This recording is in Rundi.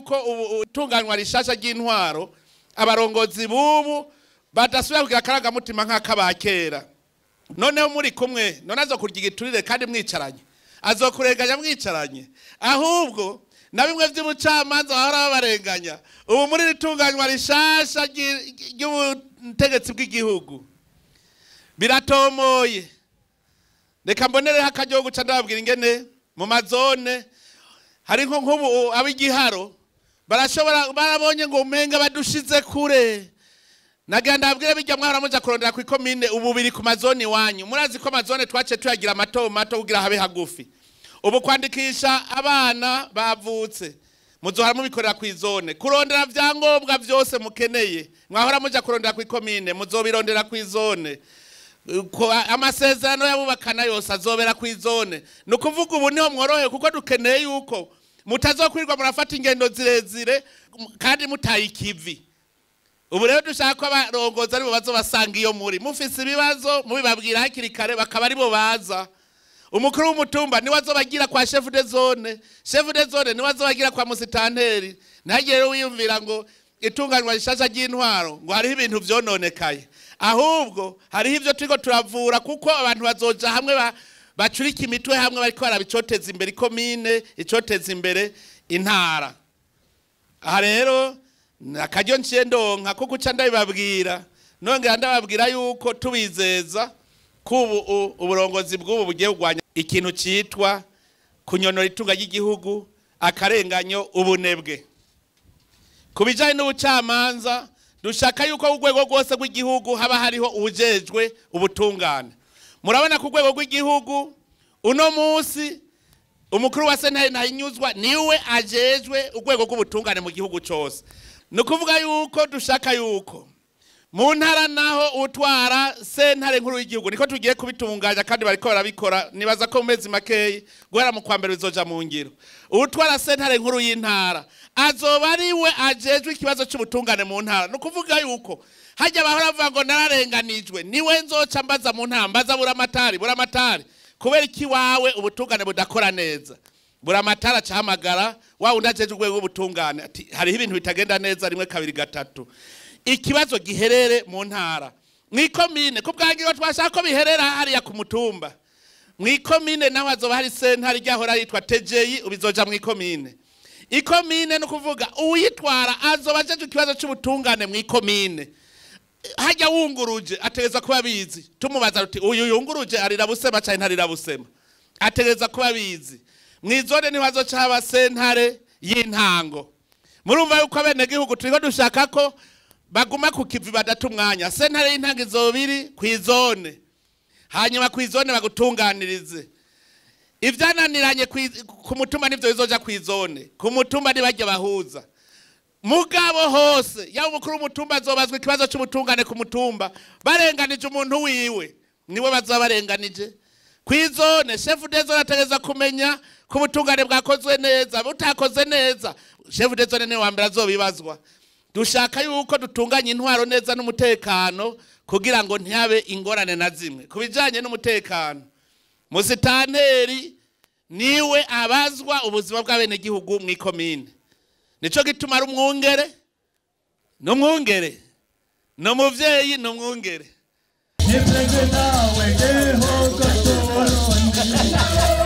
yuko ubu itunganywa rishasha ry'intwaro, abarongozi bubu badasubira kugira akarangamutima nk'akabakera. Noneho muri kumwe, none azokurya igiturire kandi mwicaranye, azokurenganya mwicaranye. Ahubwo na bimwe by'ubucamanza bahora babarenganya, ubu muri ritunganywa rishasha ry'ubutegetsi bw'igihugu biratomoye. Reka mbonereho akaryo guca ndababwira ingene mu mazone hari nko nk'ubu ab'igiharo barashobora, barabonye ngo umenga badushize kure. Nagira ndabwire bijya mwahora muja kurondera ku ikomine, ubu biri ku mazone iwanyu. Murazi ko amazone twaciye tuyagira mato mato kugira habe hagufi. Ubu kwandikisha abana bavutse muzohora mubikorera ku izone, kurondera vyangombwa vyose mukeneye mwahora muja kurondera ku ikomine muzobirondera ku izone. Amasezerano y'abubakana yose azobera ku izone. Ni ukuvuga ubu niho mworohewe, kuko dukeneye yuko mutazokwirwa murafata ingendo zirezire kandi mutaye ikivi. Ubu rero dushaka ko abarongozi aribo bazobasanga iyo muri mufise ibibazo, mubibabwira hakiri kare, bakaba aribo baza. Umukuru w'umutumba niwe azobagira kwa chef de zone, chef de zone niwe azobagira kwa musitanteri. Ntihagire rero wiyumvira ngo itunganywa rishasha ry'intwaro ngo hariho ibintu vyononekaye, ahubwo hariho ivyo turiko turavura, kuko abantu bazoja hamwe bacurika imitwe hamwe bariko barabicoteza imbere ikomine, icoteza imbere intara. Aha rero akaryo nciye ndonka ko guca ndabibabwira, nongera ndababwira yuko tubizeza ko ubu uburongozi bw'ubu bugiye kurwanya ikintu citwa kunyonora itunga ry'igihugu, akarenganyo, ubunebwe. Ku bijanye n'ubucamanza, dushaka yuko urwego rwose rw'igihugu haba hariho uwujejwe ubutungane. Murabona ku rwego rw'igihugu uno munsi umukuru wa sentare Ntahinyuzwa niwe ajejwe urwego rw'ubutungane mu gihugu cose. Ni ukuvuga yuko dushaka yuko mu ntara naho utwara sentare nkuru y'igihugu, niko tugiye kubitunganya kandi bariko barabikora, nibaza ko mu mezi makeyi guhera mu kwa mbere bizoja mu ngiro. Utwara sentare nkuru y'intara azoba ariwe ajejwe ikibazo c'ubutungane mu ntara. Ni ukuvuga yuko hajya bahora bavuga ngo nararenganijwe, niwe nzoca mbaza mu ntara, mbaza buramatari, buramatari kubera iki wawe ubutungane budakora neza. Buramatari acahamagara wa wundi ajejwe urwego rw'ubutungane ati hariho ibintu bitagenda neza, rimwe kabiri gatatu, ikibazo giherere mu ntara. Mw'ikomine ku bwangiro twashaka ko biherera hariya ku mutumba. Mw'ikomine naho hazoba hari sentare ryahora yitwa TGI, ubizoja mw'ikomine. Ikomine ni ukuvuga uwitwara azoba ajejwe ikibazo c'ubutungane mw'ikomine. Hajya wunguruje ategereza kuba abizi. Tumubaza ruti uyu yunguruje arira busema canke ntarira busema, ategereza kuba abizi. Mw'izone niho hazoca haba sentare y'intango. Murumva yuko abenegihugu turiko dushaka ko baguma ku kivi badata umwanya. Sentare y'intango izoba iri kw'izone, hanyuma kw'izone bagutunganirize. Ivyananiranye ku mutumba nivyo bizoja kw'izone, ku mutumba nibajya bahuza. Mugabo hose yaba umukuru w'umutumba azobazwa ikibazo c'ubutungane ku mutumba, barenganije umuntu wiwe niwe bazoba barenganije. Kw'izone chef de zone ategereza kumenya ko ubutungane bwakozwe neza, butakoze neza chef de zone niwe wa mbere azobibazwa. Dushaka yuko dutunganya intwaro neza n'umutekano kugira ngo ntihabe ingorane na zimwe. Ku bijanye n'umutekano, musitanteri niwe abazwa ubuzima bw'abenegihugu mw'ikomine. Nico gituma ari umwungere, n'umwungere, n'umuvyeyi, n'umwungere. Nipleze nawe gihugu c'Uburundi.